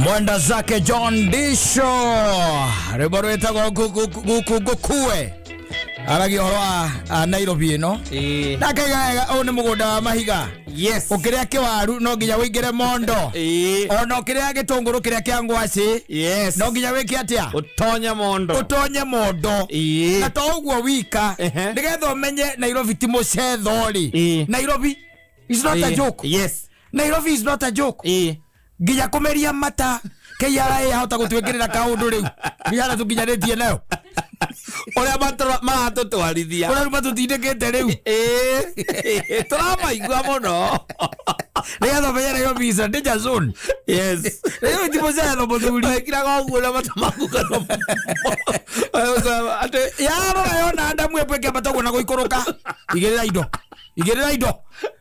Mwenda zake John Disho rwĩmbo rwĩtagwo guku ngũkue aragia ũhoro wa Nairobi ĩno Ĩĩ. na akaiga wega ũyũ nĩ mũgũnda wa mahiga Yes. ũkĩrĩa kĩwaru no nginya wĩingĩre mondo Ĩĩ. ona ũkĩrĩa gĩtũngũrũ kĩrĩa kĩa ngwacĩ Yes. no nginya wĩke atĩa Ũtonye mondo. ũtonye mondo Ĩĩ. na to ũguo wika Ehe. nĩgetha ũmenye Nairobi ti mũcetho rĩ Ĩĩ. Nairobi is not a Ĩĩ. joke. Yes. Nairobi is not a joke. Ĩĩ. Nginya kũmeria mata KRA yahota gũtwĩkĩrĩra kaũndũ rĩu mĩhara tũkinyanĩtie nayo. Ũrĩa maratũtwarithia. Ũrĩa rĩu matũtindĩkĩte rĩu. Ĩĩ. Tũramaigua mũno. Nĩgetha ũmenye Nairobi is a danger zone. Yes. Nairobi ti mũcetho mũthuri. Wekiraga ũguo na mata maku kana atĩ Yarora yona ndamu ĩmwe ĩkĩambata ũguo na gũikũrũka. Igĩrĩra indo. Igĩrĩra indo.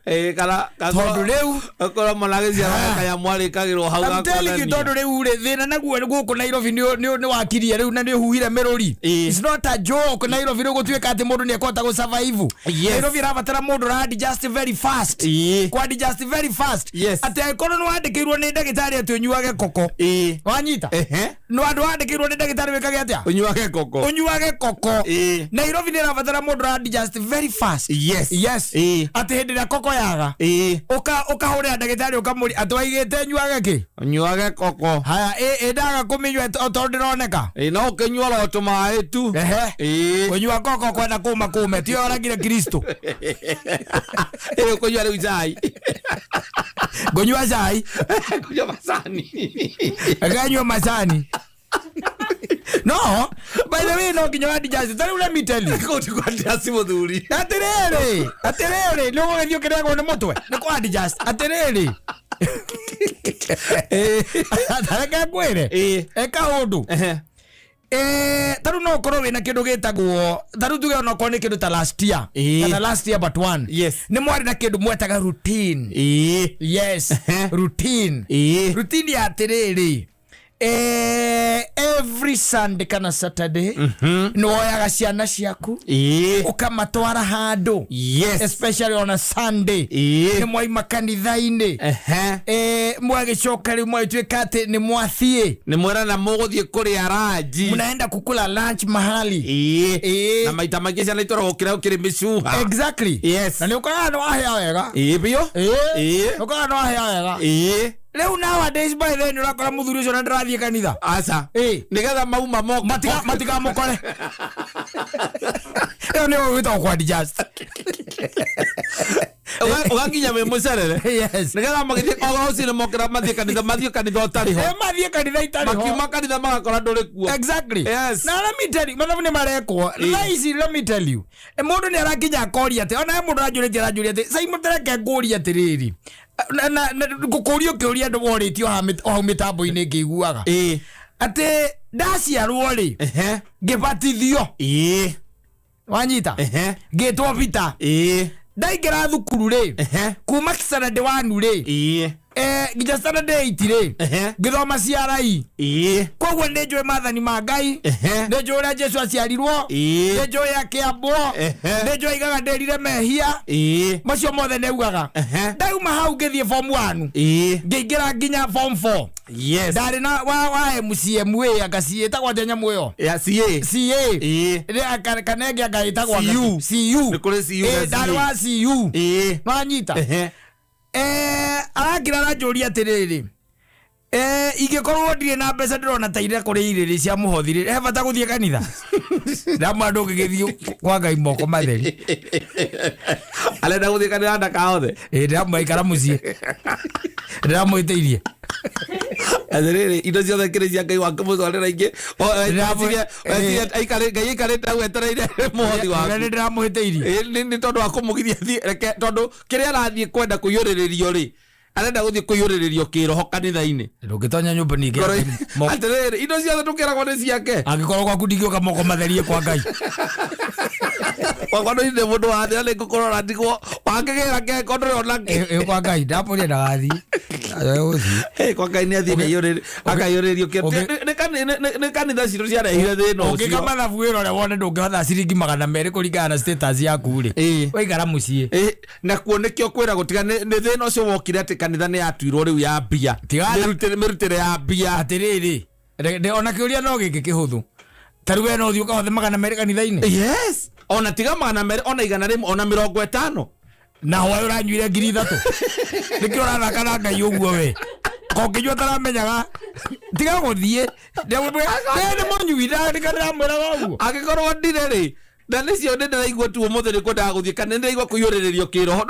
Ĩĩ, kana Tondũ rĩu akorwo mwana agĩciarwo Ah. kanyamũ arĩkagĩrwo hau I'm telling you tondũ rĩu rĩ thĩna naguo gũkũ Nairobi nĩ wakirie rĩu na nĩ ũhuhire mĩrũri. Ĩĩ. It's not a joke. Nairobi rĩu gũtuĩka atĩ mũndũ nĩ ekũhota gũ survive. Yes. Nairobi ĩrabatara mũndũ ũra adjust very fast. Ĩĩ. Kũ adjust very fast. Yes. Atĩ angĩkorwo nĩ wandĩkĩirwo nĩ ndagĩtarĩ atĩ ũnyuage koko. Ĩĩ. Wanyita? Ehe. No andũ wandĩkĩirwo nĩ ndagĩtarĩ wĩkage atĩa? Ũnyuage koko. Ũnyuage koko. Ĩĩ. Nairobi nĩ ĩrabatara mũndũ ũra adjust very fast. Yes. Yes. Ĩĩ. Atĩ hĩndĩ ĩrĩa koko yaga. Ĩĩ. Ũka ũkahũrĩra ndagĩtarĩ ũkamũria atĩ waigĩte nyuage kĩ? Ũnyuage koko. Haya ĩ ndaga kũmĩnyua tondũ ndĩroneka. Ĩĩ, no ũkĩnyua oro tũmaĩ tu. Ehe. Ĩĩ. Kũnyua koko kwenda kũma kũme tiyo oragire Kristo. Ĩĩ, ũkũnyua rĩu cai. Ngũnyua cai. Kũnyua macani. Nganyua macani. No, by the way no nginya wa digest. Tarĩu let me tell you. Kũu ti kwa adjust mũthuri. Atĩrĩrĩ, atĩrĩrĩ, nĩ ũgũgĩthiĩ ũkĩrĩagwo nĩ mũtwe. Nĩ kwa digest. Atĩrĩrĩ. Reke ngwĩre. Ĩĩ. E kaũndũ. Ehe. Tarĩu no ũkorwo wĩna kĩndũ gĩtagwo tarĩu tuge onokorwo nĩ kĩndũ ta last year. Ĩĩ. Kana last year but one. Yes. Nĩ mwarĩ na kĩndũ mwetaga routine. Ĩĩ. Yes. Ehe. Routine. Ĩĩ. Routine ya atĩrĩrĩ. Every Sunday kana Saturday nĩ woyaga ciana ciaku Ĩĩ. ũkamatwara handũ. Yes. Especially on a Sunday. Ĩĩ. Nĩ mwaima kanitha-inĩ. Ehe. Mwagĩcoka rĩu mwagĩtuĩka atĩ nĩ mwathiĩ. Nĩ mwerana mũgũthiĩ kũrĩa ranji. Mnaenda kukula lunch mahali. Ĩĩ. Ĩĩ. Na maita maingĩ ciana itwaragwo kĩrĩa kĩrĩ mĩcuha. Exactly. Yes. Na nĩ ũkoraga nĩ wahĩa wega. Ĩĩ biũ. Ĩĩ. Ĩĩ. Nĩ ũkoraga nĩ wahĩa wega. Ĩĩ. Rĩu nowadays by then ũrakora mũthuri ũcio na ndĩrathiĩ kanitha. Aca. Ĩĩ. Nĩgetha mauma moka. Matikamũkore. Ĩyo nĩyo gwĩtagwo kwa adjust. Ũgakinya wĩ mũcerere. Yes. Nĩgetha magĩthiĩ o rũcinĩ mokĩra mathiĩ kanitha mathiĩ kanitha ũtarĩ ho. Eh, mathiĩ kanitha itarĩ ho. Makiuma kanitha magakora ndũrĩ kuo. Exactly. Yes. Na let me tell you, mathabu nĩ marekwo. Ĩĩ. Thaa ici let me tell you. Mũndũ nĩ arakinya akoria atĩ ona he mũndũ aranjũrĩtie aranjũria atĩ cai mũtereke ngũrie atĩrĩrĩ. Na ngũkũria ũkĩũria andũ worĩtio o hau mĩtambo-inĩ ngĩiguaga. Ĩĩ. Atĩ ndaciarwo rĩ Ehe. ngĩbatithio. Ĩĩ. Wanyita? Ehe. Ngĩtwo Peter. Ĩĩ. Ndaingĩra thukuru rĩ Ehe. kuma standard 1 rĩ Ĩĩ. Nginya standard 8 rĩ Ehe. ngĩthoma CRE. Ĩĩ. Koguo nĩ njũĩ mathani ma Ngai. Ehe. Nĩ njũĩ ũrĩa Jesu aciarirwo. Ĩĩ. Nĩ njũĩ akĩambwo. Ehe. Nĩ njũĩ aigaga ndĩrire mehia. Ĩĩ. Macio mothe nĩaugaga. Ehe. Ndauma hau ngĩthiĩ form 1. Ĩĩ. Ngĩingĩra nginya form 4. Yes. Ndarĩ na wa MCMA anga CA ĩtagwo atĩa nyamũ ĩyo? Ya CA. CA. Ĩĩ. Kana ĩngĩ anga ĩtagwo anga- CU. CU. Nĩ kũrĩ CU na Ĩĩ, ndarĩ CA. wa CU. Ĩĩ. Wanyita? Ehe. Arakira aranjũria atĩrĩrĩ. Ingĩkorwo ndirĩ na mbeca ndĩrona ta iria kũrĩ irĩrĩ cia mũhothi rĩ, he bata gũthiĩ kanitha? Ndamwĩra ndũngĩgĩthiĩ kwa Ngai moko matheri. Arenda gũthiĩ kanitha ndakahothe. Ĩĩ, ndĩramwĩra ikara mũciĩ. Ndĩramwĩtĩirie. Atĩrĩrĩ, indo ciothe kĩrĩ cia Ngai wakĩmũtwarĩra ingĩ. O, Ndĩramwĩ- Ngai aikarĩte hau etereire mũhothi waku. Nĩ ndĩramwĩtĩirie. Ĩĩ, nĩ tondũ wa kũmũgiria athiĩ, reke tondũ kĩrĩa arathiĩ kwenda kũiyũrĩrĩrio rĩ, arenda gũthiĩ kũiyũrĩrĩrio kĩroho kanitha-inĩ. Ndũngĩtonya nyũmba ningĩ. Atĩrĩrĩ, indo ciothe tũkĩragwo nĩ ciake. Angĩkorwo gwaku ndingĩũka moko matherie kwa Ngai. Wakwa ndũire mũndũ wa thĩ na nĩngũkũrora ndigwo wangĩgĩra keko ndũrĩ ona kĩ. Ĩ kwa Ngai ndamũria ndagathiĩ. Gũthiĩ. Kwa Ngai nĩ athiĩ akaiyũrĩrĩrio kĩ. Nĩ kanitha citũ ciarehire thĩna ũcio. Ũngĩka mathabu wĩra ũrĩa wone ndũngĩhota ciringi 200 kũringana na status yaku rĩ. Ĩĩ. Waikara mũciĩ. Nakuo nĩkĩo kwĩragwo tiga nĩ thĩna ũcio wokire atĩ kanitha Kanitha nĩ yatuirwo rĩu ya mbia. Mĩrutĩre ya mbia. Atĩrĩrĩ, ona kĩũria no gĩkĩ kĩhũthũ, ta rĩu we no ũthiĩ ũkahothe 200 kanitha-inĩ? Yes, ona tiga 200, ona 100, ona 50. Na hwaĩ ũranyuire 3000, nĩkĩo ũrathaka na Ngai ũguo? We kokĩnyua taramenyaga, tiga gũthiĩ nĩ mũnyui, ndĩramwĩraga ũguo. Angĩkorwo ndirĩ rĩ, na nĩcio nĩ ndĩraigua tu ũmũthĩ nĩ kwendaga gũthiĩ, kana nĩ ndĩraigua kũiyũrĩrĩrio kĩroho.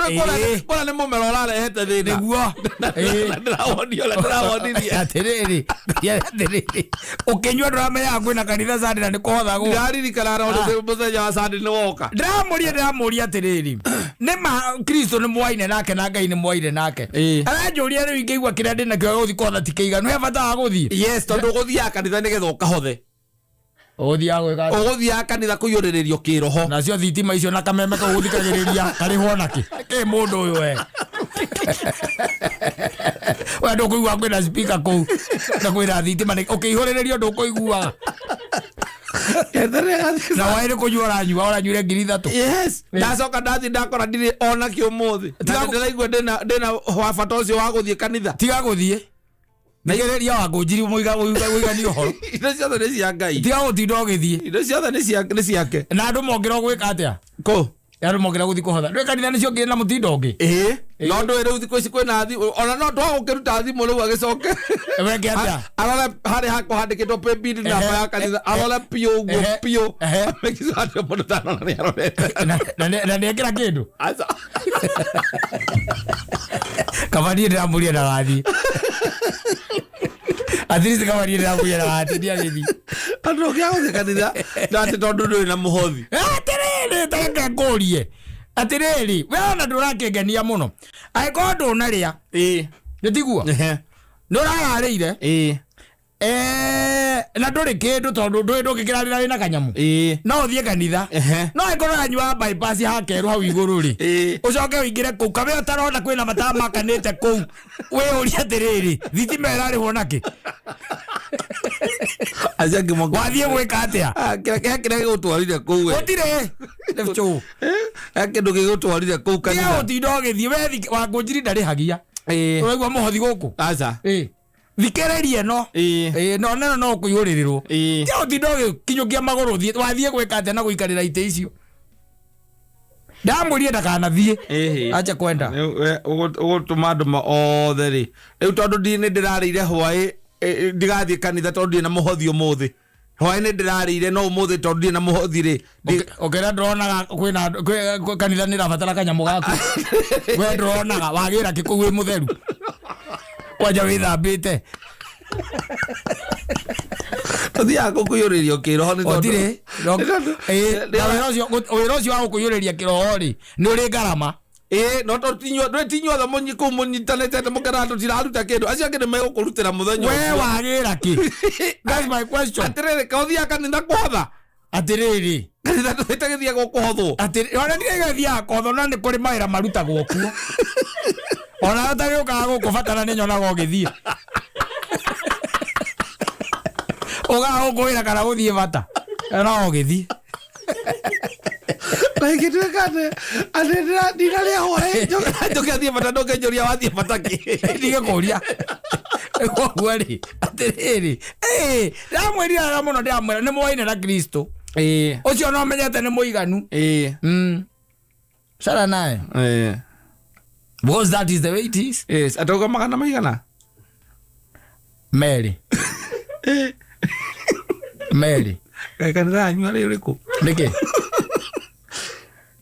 Kũra nĩ mũmero ũrarehete thĩna. Nĩguo. Na ndĩrawonio ũrĩa ndĩrawonirie. Atĩrĩrĩ, atĩrĩrĩ, ũkĩnyua ndũramenyaga kwĩna kanitha Sunday na nĩ kũhothagwo? Ndiraririkana no mũthenya wa Sunday nĩ woka. Ndĩramũria atĩrĩrĩ, nĩ ma Kristo nĩ mwaine nake na Ngai nĩ mwaine nake? Aranjũria rĩu ingĩigua kĩrĩa ndĩ nakĩo gũthiĩ kũhotha ti kĩiganu, he bata wa gũthiĩ? Yes, tondũ ũgũthiaga kanitha nĩgetha ũkahothe. Ũgũthiaga gwĩka atĩa? Ũgũthiaga kanitha kũiyũrĩrĩrio kĩroho. Nacio thitima icio na kameme kau gũthikagĩrĩria karĩhwo nakĩ kĩ mũndũ ũyũ? We ndũkũigua kwĩna speaker kũu na kwĩna thitima ũkĩihũrĩrĩrio ndũkũiguaga na waĩ nĩ kũnyua ũranyua, ũranyuire 3000. Yes, ndacoka ndathiĩ ndakora ndirĩ ona kĩ ũmũthĩ na ndĩraigua ndĩna wa bata ũcio wa gũthiĩ kanitha. Tiga gũthiĩ, thikĩrĩria wangũnjiri mũigani ũhoro. Indo ciothe nĩ cia Ngai. Tiga gũtinda ũgĩthiĩ. Indo ciothe nĩ ciake. Na andũ mongĩra gwĩka atĩa? Kũ? Andũ mongĩra gũthiĩ kũhotha ndwĩ kanitha nĩcio ngĩ na mũtindo ũngĩ. Ĩĩ, no ndũĩ rĩu thikũ ici kwĩna thimũ, ona no twagũkĩruta thimũ rĩu agĩcoke Weke atĩa? Arore harĩa hakwa handĩkĩtwo paybill, namba ya kanitha, arore piũ ũguo piũ, make sure atĩ mũndũ ndarona nĩ arorete. Na nĩekĩra kĩndũ. Aca. Kaba niĩ ndĩramũria ndagathiĩ, at least kaba niĩ ndĩramũria ndagathiĩ, ndiagĩthiĩ. Andũ ũngĩaga gũthiĩ kanitha na atĩ tondũ ndũrĩ na mũhothi. Atĩrĩrĩ, tareke ngũrie atĩrĩrĩ, we ona ndũrakĩngenia mũno angĩkorwo ndũnarĩa. Nĩ tiguo? Nĩ ũrararĩire? Na ndũrĩ kĩndũ tondũ ndũĩ ndũngĩkĩrarĩra wĩna kanyamũ, no ũthiĩ kanitha? No angĩkorwo ũranyua bypass hakerũ hau igũrũ rĩ, ũcoke ũingĩre kũu kabe ũtarona kwĩna matawa makanĩte kũu, wĩyũrie atĩrĩrĩ, thitima ĩrarĩhwo nakĩ? Acio angĩ Wathiĩ gwĩka atĩa? Ah, kĩrĩa kĩrĩa gĩgũtwarire kũu we. Gũtirĩ nĩ He kĩndũ gĩgũtwarire kũu tiga kanitha. Gũtinda ũgĩthiĩ we wangũnjiri ndarĩhagia. Ũraigua mũhothi gũkũ? Aca. Thikĩrĩria ĩno. Ĩĩ, no neno no kũihũrĩrĩrwo. Tiga gũtinda ũgĩkinyũkia magũrũ ũthiĩ, wathiĩ gwĩka atĩa na gũikarĩra itĩ icio? Ndamwĩrire ndakanathiĩ. Acha kwenda. Ũgũtũma andũ othe rĩ, rĩu tondũ nĩ ndĩrarĩire hwaĩ, ndigathiĩ kanitha tondũ ndirĩ na mũhothi ũmũthĩ. Hwaĩ nĩ ndĩrarĩire, no ũmũthĩ tondũ ndirĩ na mũhothi rĩ, Ũkĩra ndũronaga kwĩna kanitha nĩ ĩrabatara kanyamũ gaku, we ndũronaga wagĩra kĩ kũu wĩ mũtheru kwanja wĩthambĩte? Tũthiaga kũu kũiyũrĩrĩrio kĩroho nĩ tondũ Gũtirĩ. Nĩ tondũ Ĩĩ, na wĩra ũcio wa gũkũiyũrĩria kĩroho rĩ, nĩ ũrĩ ngarama. Ĩĩ, no tondũ ndũĩ ti inyuothe kũu mũnyitanĩte atĩ mũkenaga tũtiraruta kĩndũ, acio angĩ nĩ megũkũrutĩra mũthenya We ũcio. wagĩra kĩ? That's my question. Atĩrĩrĩ, ka ũthiaga kanitha kũhotha? Atĩrĩrĩ, Kanitha ndũĩtagĩthiaga kũhothwo. Atĩrĩ, ona ndirĩgathiaga kotho, no nĩ kũrĩ mawĩra marutagwo kuo ona ũtagĩũkaga gũkũ batara nĩ nyonaga ũgĩthiĩ ũgaga gũkũ wĩra kana gũthiĩ bata no ũgĩthiĩ. Na ingĩtuĩka atĩ ndinarĩa hwaĩ, njoke athiĩ bata, ndũngĩnjũria wathiĩ bata kĩ? Ndigĩkũria koguo rĩ, atĩrĩrĩ, ĩĩ, ndĩramwĩrire wega mũno, ndĩramwĩra nĩ mwaine na Kristo ũcio no menyete nĩ mũiganu. Sara naye because that is the way it is. Yes, atauga magana maigana? 2. 2. Kaĩ kanitha yanyu arĩ ũrĩkũ? Nĩkĩ,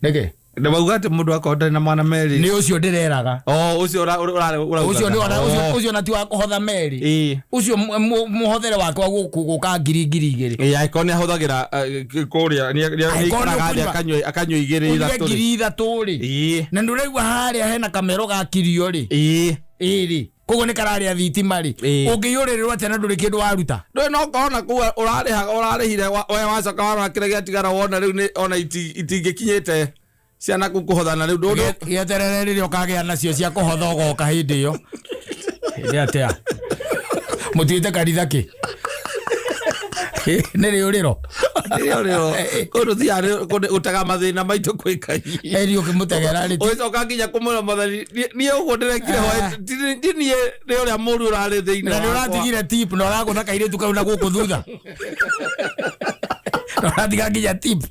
nĩkĩ? Na mauga atĩ mũndũ akorwo ndarĩ na 200. Nĩ ũcio ndĩreraga. Oh, ũcio ũraugaga. Ũcio nĩ ũcio ũcio na ti wa kũhotha 2. Ũcio mũhothere wake wa gũkũ gũka ngiri 2000. Ĩĩ, angĩkorwo nĩ ahũthagĩra kũrĩa nĩ Angĩkorwo nĩ aikaraga thĩ ũkũnyua- akanyua igĩrĩ ũnyue ithatũ rĩ. 3000 rĩ, na nĩ ũraigua harĩa hena kamero gakirio rĩ, ĩrĩ koguo nĩ kararĩa thitima rĩ, ũngĩiyũrĩrĩrwo atĩa na ndũrĩ kĩndũ waruta? Ndũĩ no korwo na kũu ũrarĩhaga ũrarĩhire we wacoka warora kĩrĩa gĩatigara wona rĩu nĩ ona itingĩkinyĩte ciana kũu kũhothana rĩu ndũ Gĩeterere rĩrĩa ũkagĩa nacio cia kũhotha ũgoka hĩndĩ ĩyo. Hĩndĩ atĩa mũtuĩte kanitha kĩ nĩ rĩũrĩro? Kũndũ thiaga gũtega mathĩna maitũ kwĩ Ngai. Eri ũkĩmũtegera rĩ. Ũgĩcoka nginya kũmwĩra Mwathani, niĩ ũguo ndĩrekire hwaĩ, ti niĩ, nĩ ũrĩa mũru ũrarĩ thĩinĩ Na nĩ wakwa. ũratigire tip na ũragũtha kairĩtu kau na gũkũ thutha. Na ũratiga nginya tip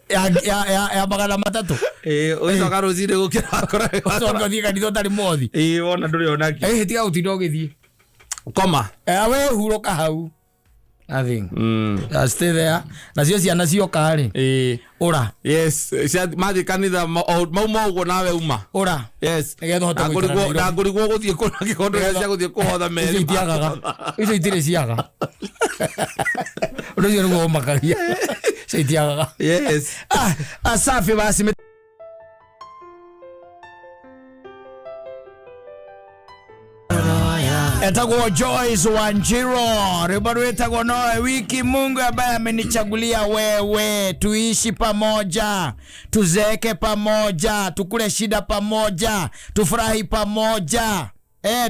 ya 300. Ĩĩ, ũgĩcoka rũcinĩ gũkĩra wakora. Ũcoke ũthiĩ kanitha ũtarĩ mwothi. Ĩĩ, wona ndũrĩ onakĩ. Ĩhĩ tiga gũtinda ũgĩthiĩ. Koma. Eh, we hurũka hau. Nothing. Stay there. Nacio ciana cioka rĩ. Ĩĩ. Ũra. Yes, mathiĩ kanitha mauma ũguo nawe uma. Ũra. Yes. Nĩgetha ũhote gũikara Nairobi. Ndangũrigwo gũthiĩ kũna gĩkondo Nĩgetha- cia gũthiĩ kũhotha Icio merĩ. itiagaga. Icio itirĩ ciaga. Ũndũ ũcio nĩguo ũmakagia. Icio itiagaga. Yes. Ah, asafi basi. Etagwo Joyce Wanjiro, rwimbo rwĩtagwo noe wiki. Mungu ambaye amenichagulia wewe, tuishi pamoja, tuzeeke pamoja, tukule shida pamoja, tufurahi pamoja,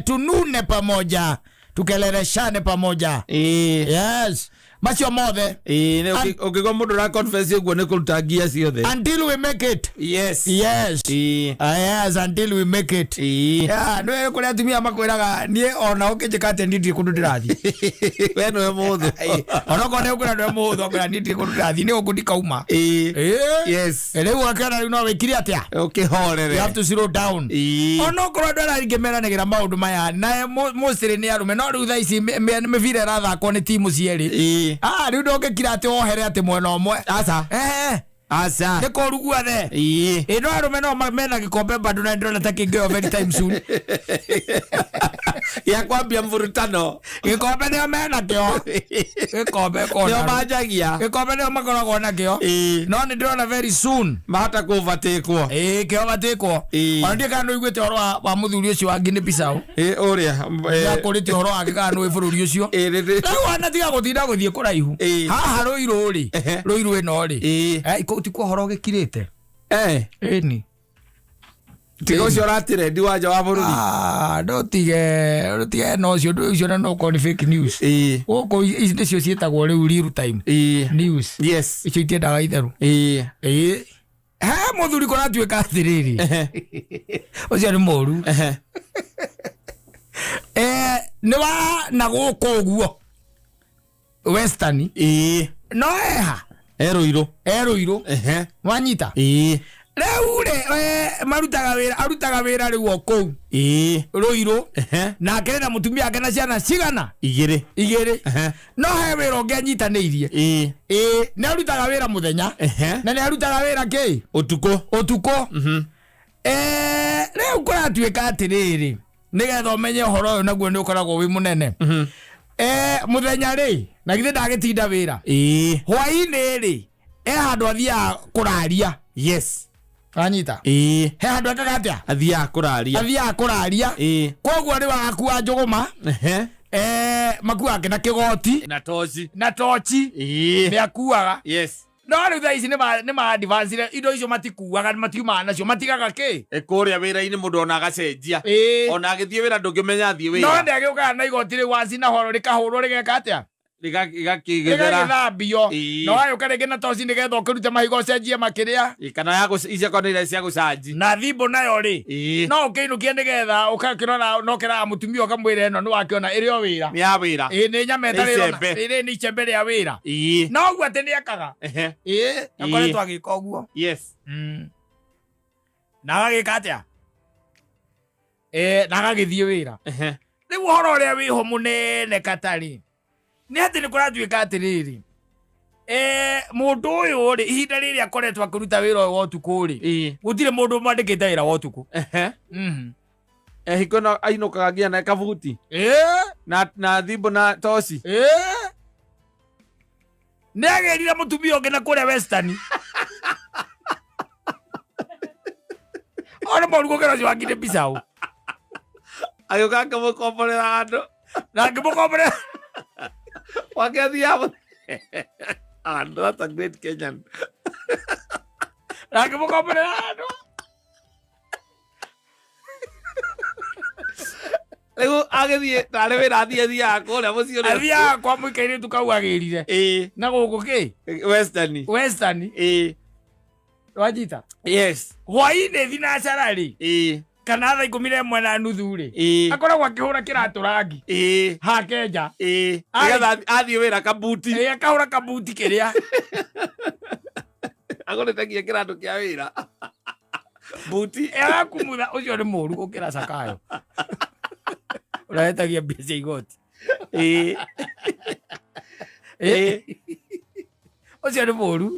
tunune pamoja, tukeleleshane pamoja. Ĩĩ. Yes, macio mothe. Ĩĩ, nĩ ũngĩigua mũndũ ũra confess ũguo nĩ kũruta ngia ciothe. Until we make it. Yes. Yes. Ĩĩ. Ah, yes, until we make it. Ĩĩ. Yeah, nĩ kũrĩa atumia makwĩraga niĩ ona ũkĩnjĩka atĩa niĩ ndirĩ kũndũ ndĩrathiĩ. We nĩwe mũthũ. Onokorwo nĩ ũkwĩra nĩwe mũhũthũ akwĩra niĩ ndirĩ kũndũ ndĩrathiĩ nĩ gũkũ ndikauma. Ĩĩ. Ĩĩ. Yes. Rĩu akĩona rĩu no wĩkire atĩa? Ũkĩhorere. You have to slow down. Ĩĩ. Onokorwo andũ arĩa aingĩ meranagĩra maũndũ maya na mostly nĩ arũme no rĩu thaa ici mĩbira ĩrathakwo nĩ timu cierĩ. Ĩĩ. Ah, rĩu ndũngĩkira atĩ wohere atĩ mwena ũmwe. Aca. Aca. Nĩ kũru guothe. Ĩĩ. Ĩ no arũme no mena gĩkombe bado na ndĩrona ta kĩngĩoyo very time soon. Gĩa kwambia mvurutano. Gĩkombe nĩo mena kĩo. Gĩkombe Nĩo kona. manjagia. Gĩkombe nĩo makoragwo nakĩo. Ĩĩ. No nĩ ndĩrona very soon. Mahota kũbatĩkwo. Ĩĩ kĩo batĩkwo. Ĩĩ. Ona ndiĩ kana nĩũiguĩte ũhoro wa mũthuri ũcio wa Guinea Bissau. Ĩĩ, ũrĩa. Nĩakũrĩte ũhoro wake kana nĩũĩ bũrũri ũcio. Ĩĩ, Rĩu wana tiga gũtinda gũthiĩ kũraihu. Ĩĩ. Haha Rũirũ rĩ. Ehe. Rũirũ ĩno rĩ. Ĩĩ. Ti kuo ũhoro ũgĩkirĩte. Ĩni. Tiga ũcio ũratirendi wa nja wa bũrũri. Ah, ndũtige na ũcio ũndũ ũcio na no ũkorwo nĩ fake news. Ĩĩ. Gũkũ ici nĩcio ciĩtagwo rĩu real time Ĩĩ. news. Yes. Icio itiendaga itherũ. Ĩĩ. Ĩĩ. He mũthuri kũratuĩka atĩrĩrĩ. Ũcio nĩ mũru. Nĩ wa na gũkũ ũguo Western. Ĩĩ. No eha. E Rũirũ. E Rũirũ. Wanyita. Ĩĩ. Rĩu rĩ, marutaga wĩra, arutaga wĩra rĩu o kũu. Ĩĩ. Rũirũ. Na akĩrĩ na mũtumia wake na ciana cigana? Igĩrĩ. Igĩrĩ. No he wĩra ũngĩ anyitanĩirie. Ĩĩ. Ĩĩ, nĩ arutaga wĩra mũthenya. Na nĩ arutaga wĩra kĩ? Ũtukũ. Ũtukũ. Rĩu kũratuĩka atĩrĩrĩ, nĩgetha ũmenye ũhoro ũyũ naguo nĩ ũkoragwo wĩ mũnene. Mũthenya rĩ, na githĩ ndagĩtinda wĩra. Ĩĩ. Hwaĩ-inĩ rĩ, he handũ athiaga kũraria. Yes. Wanyita? Ĩĩ. He handũ ekaga atĩa? Athiaga kũraria. Athiaga kũraria. Ĩĩ. Koguo rĩu agakua njũgũma. Makuaga na kĩgoti. Na toci. Na toci. Ĩĩ. Nĩ akuaga. Yes. No rĩu thaa ici nĩ ma advance indo icio matikuaga, matiumaga nacio, matigaga kĩ? Kũrĩa wĩra-inĩ mũndũ ona agacenjia. Ĩĩ. Ona agĩthiĩ wĩra ndũngĩmenya athiĩ wĩra. No nĩ agĩũkaga na igoti rĩu wacina horo rĩkahũrwo rĩgeka atĩa? Rĩgakĩgethera. Rĩgagĩthambio. Ĩĩ. Na wagĩũka rĩngĩ na toci nĩgetha ũkĩrute mahiga ũcenjie makĩrĩa. Ĩĩ, kana ya icio akorwo nĩ iria cia gũcanji. Na thimbo nayo rĩ. Ĩĩ. No ũkĩinũkie nĩgetha ũgakĩrora no kĩraga mũtumia ũkamwĩra ĩno nĩ wakĩona ĩrĩ o wĩra. Nĩ ya wĩra. Ĩĩ, nĩ nyama Nĩ ĩtarĩ ĩrona. icembe. Ĩrĩ nĩ icembe rĩa wĩra. Ĩĩ. No ũguo atĩ nĩ ekaga. Ehe. Ĩĩ, akoretwo agĩka ũguo. Yes. Na agagĩka atĩa? Na agagĩthiĩ wĩra. Ehe. Rĩu ũhoro ũrĩa wĩho mũnene katarĩ nĩ atĩ nĩ kũratuĩka atĩrĩrĩ, mũndũ ũyũ rĩ, ihinda rĩrĩ akoretwo akĩruta wĩra ũyũ wa ũtukũ rĩ, Ĩĩ. gũtirĩ mũndũ ũmwandĩkĩte wĩra wa ũtukũ. Ehe. Hingo ĩno ainũkaga nginya na kabuti. Ĩĩ. Na thimbo na toci. Ĩĩ. Nĩ agĩrire mũtumia ũngĩ na kũrĩa Western. Ona mũru gũkĩra ũcio wa Guinea Bissau. Agĩũka akĩmũkomborera handũ. Na akĩmũkomborera. Wake athiaga And that's a great Kenyan. Na akĩmũkomborera handũ. Rĩu agĩthiĩ tarĩ wĩra athiĩ athiaga kũrĩa mũciĩ ũrĩa. Athiaga kwa mũikairĩtu kau agĩrire na gũkũ kĩ Western. Western. Wanyita? Yes. Hwainĩ thinacara rĩ, kana thaa 11:30 rĩ, akoragwo akĩhũra kĩratũ rangi hake nja. Nĩgetha athiĩ wĩra kabuti. Ĩ, akahũra kabuti kĩrĩa. Agũrĩte nginya kĩratũ kĩa wĩra, buti. Ĩ, agakumutha. Ũcio nĩ mũru gũkĩra Zakayo ũrahetagia mbia cia igoti. Ĩ, ũcio nĩ mũru.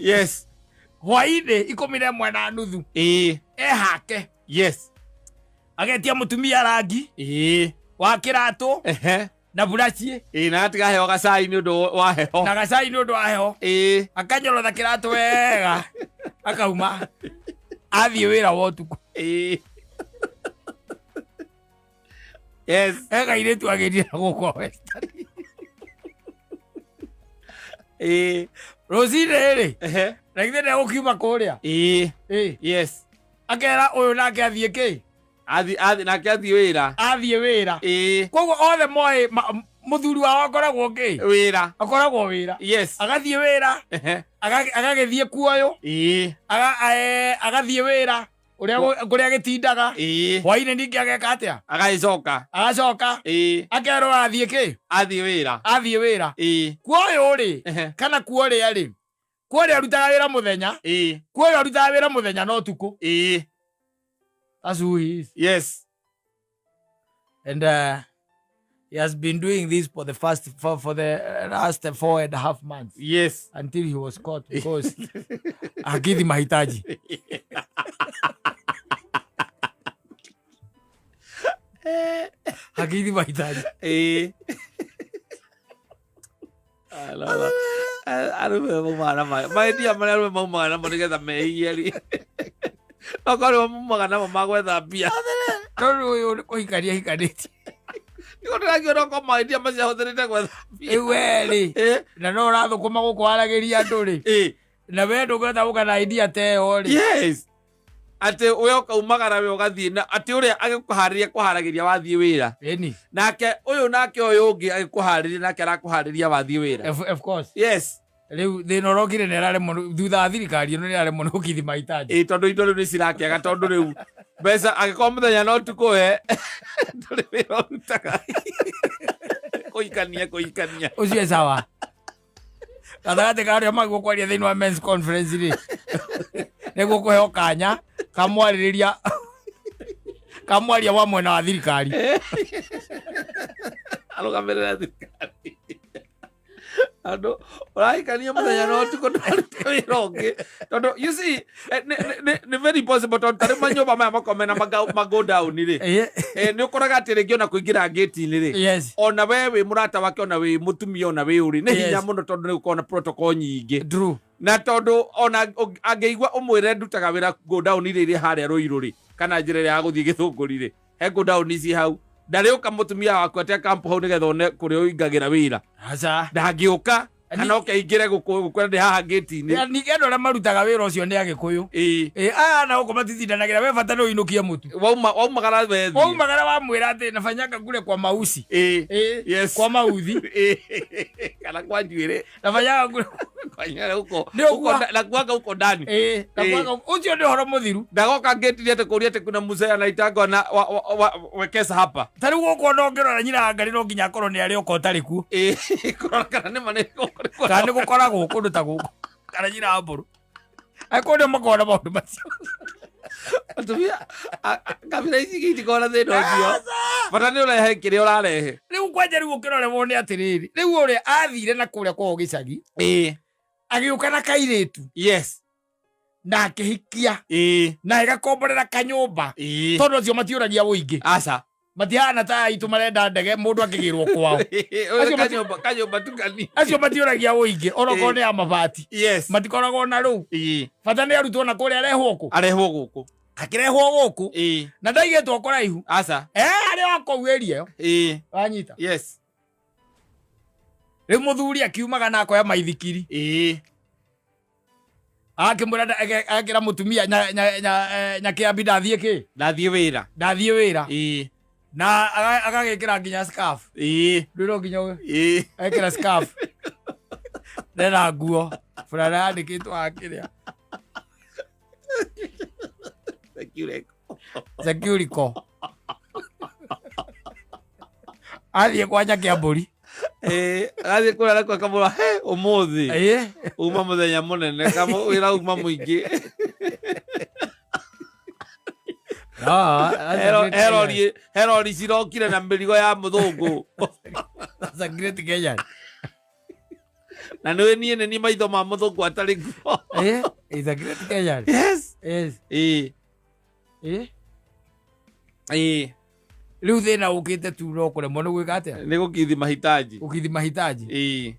Hwainĩ 11:30 ehake, agetia mũtumia rangi wa kĩratũ na buraci. Ĩ, na atigaheo gacai nĩ ũndũ wa heho. Na gacai nĩ ũndũ wa heho. Akanyorotha kĩratũ wega, akauma athiĩ wĩra wa ũtukũ. He kairĩtu agĩrire gũkũ Western. Rũcinĩ rĩ, na githĩ ndegũkiuma kũrĩa? Ĩ. Akera ũyũ nake athiĩ kĩ? Athi nake athiĩ wĩra. Athiĩ wĩra. Koguo othe moĩ mũthuri wao akoragwo kĩ? Wĩra. Akoragwo wĩra. Agathiĩ wĩra, agagĩthiĩ kuoyũ, agathiĩ wĩra ũrĩa kũrĩa gĩtindaga. Hwainĩ ningĩ ageka atĩa? Agagĩcoka. Agacoka. Akerwo athiĩ kĩ? Athiĩ wĩra. Athiĩ wĩra. Kuoyũ rĩ, kana kuorĩa rĩ, kuorĩa arutaga wĩra mũthenya, kuoyũ arutaga wĩra mũthenya na ũtukũ. That's who he is. And he has been doing this for the last 4.5 months until he was caught because hakidhi mahitaji. Hakidhi mahitaji. Arũme maumaga na maendia marĩa arũme maumaga namo nĩgetha mehie rĩ, okorwo nĩmo maumaga namo ma gwetha mbia. Tondũ ũyũ nĩ kũhikania hikanĩtie. Nĩguo ndĩrakiona okorwo maendia macio ahũthĩrĩte gwetha mbia. Rĩu we rĩ, na no ũrathũkũma gũkũ waragĩria andũ rĩ, na we ndũngĩhota gũka na idea ta ĩyo rĩ. Yes, atĩ we ũkaumagara, we ũgathiĩ na atĩ ũrĩa agĩkũharĩria kũharagĩria wathiĩ wĩra. Ĩni. Nake ũyũ, nake ũyũ ũngĩ agĩkũharĩria, nake arakũharĩria wathiĩ wĩra. Of course. Rĩu thĩna ũrokire nĩ araremwo thutha wa thirikari ĩno, nĩ araremwo nĩ gũkithi mahitaji. Ĩ, tondũ indo rĩu nĩ cirakĩaga, tondũ rĩu mbeca angĩkorwo mũthenya na ũtukũ we ndũrĩ wĩra ũrutaga, kũhikania kũhikania. Ũcio sawa gatagatĩ ka arĩa magwo kwaria thĩinĩ wa men's conference rĩ, nĩguo kũheo kanya kamwarĩrĩria kamwaria wa mwena wa thirikari. Arũgamĩrĩra thirikari, andũ ũrahikania mũthenya na ũtukũ, ndwarute wĩra ũngĩ, tondũ you see, nĩ very possible, tondũ tarĩ manyũmba maya makorwo mena mago down rĩ, nĩ ũkoraga atĩ rĩngĩ ona kũingĩra ngĩti-inĩ rĩ, ona we wĩ mũrata wake, ona wĩ mũtumia, ona wĩ ũrĩ, nĩ hinya mũno, tondũ nĩ gũkorwo na protocol nyingĩ. Na tondũ ona angĩigua ũmwĩre ndutaga wĩra go down iria irĩ harĩa Rũirũ rĩ, kana njĩra ĩrĩa ya gũthiĩ Gĩthũngũri rĩ, he go down ici hau, ndarĩũka mũtumia waku atĩ akampu hau nĩgetha one kũrĩa ũingagĩra wĩra. Aca. Ndangĩũka kana oke aingĩre gũkwĩra ndĩ haha ngĩti-inĩ. Ningĩ andũ arĩa marutaga wĩra ũcio nĩ Agĩkũyũ. Ĩ, aya na gũkũ matitindanagĩra, we bata nĩ ũinũkie mũtu. Waumagara wethi. Waumagara wamwĩra atĩ nafanyanga kule kwa mausi. Ĩ, kwa mauthi. Kana kwa njuĩrĩ. Nafanyanga kule kwa njuĩrĩ huko. Nĩ ũguo. Huko na kuanga huko ndani. Ĩ, na kwaga ũcio nĩ ũhoro mũthiru. Ndagoka ngĩti atĩ kũria atĩ kuna mzee anaitangwa na wekesa hapa. Ta rĩu gũkũ ona ũngĩrora nyina wa Ngarĩ no nginya akorwo nĩ arĩ oka ũtarĩ kuo. Kũrora kana nĩ ma nĩ gũkũ. Kana nĩ gũkoragwo kũndũ ta gũkũ kana nyina wa mbũrũ angĩkorwo nĩo makoragwo na maũndũ macio. Atumia kabira ici ingĩ itikoragwo na thĩna ũcio, bata nĩ ũrehe kĩrĩa ũrarehe. Rĩu kwanja rĩu ũkĩrore wone atĩrĩrĩ, rĩu ũrĩa athire na kũrĩa kwao gĩcagi, agĩũka na kairĩtu na akĩhikia na ĩgakomborera kanyũmba, tondũ acio matiũragia ũingĩ. Aca. Matihana ta aitũ marenda ndege mũndũ akĩgĩrwo kwao. Acio Kanyũmba tukani. Acio matiũragia ũingĩ onokorwo nĩ ya mabati. Matikoragwo na rũu. Bata nĩ arutwo na kũrĩa arehwo kũ. Arehwo gũkũ. Akĩrehwo gũkũ na ndaigĩtwo kũraihu. Aca. Harĩa wa kũu area ĩyo. Wanyita? Yes. Rĩu mũthuri akiumaga na akoya maithikiri, akĩmwĩra akĩra mũtumia nyakĩambi ndathiĩ kĩ. Ndathiĩ wĩra. Ndathiĩ wĩra. Na agagĩkĩra nginya scarf. Ĩĩ. Ndwĩrwo nginya Ĩĩ. ekĩra scarf. Nena nguo. Burana yandĩkĩtwo hakĩrĩa. Security. Securico. Athiĩ kwa Nyakiambũri. Ĩĩ, agathiĩ kũrĩa nakuo akamwĩra he ũmũthĩ Ĩĩ. uma mũthenya mũnene wĩra uma mũingĩ. No, that's a great Kenyan. Herori cirokire na mĩrigo ya mũthũngũ. That's a great Kenyan. Na nĩ niĩ nĩ niĩ maitho ma mũthũngũ atarĩ kuo. Eh, he's a great Kenyan. Yes. Yes. Ĩĩ. Eh? Ĩĩ. Rĩu thĩna ũkĩte tu no kũremwo nĩ gwĩka atĩa? Nĩ gũkithi mahitaji. Gũkithi mahitaji. Ĩĩ.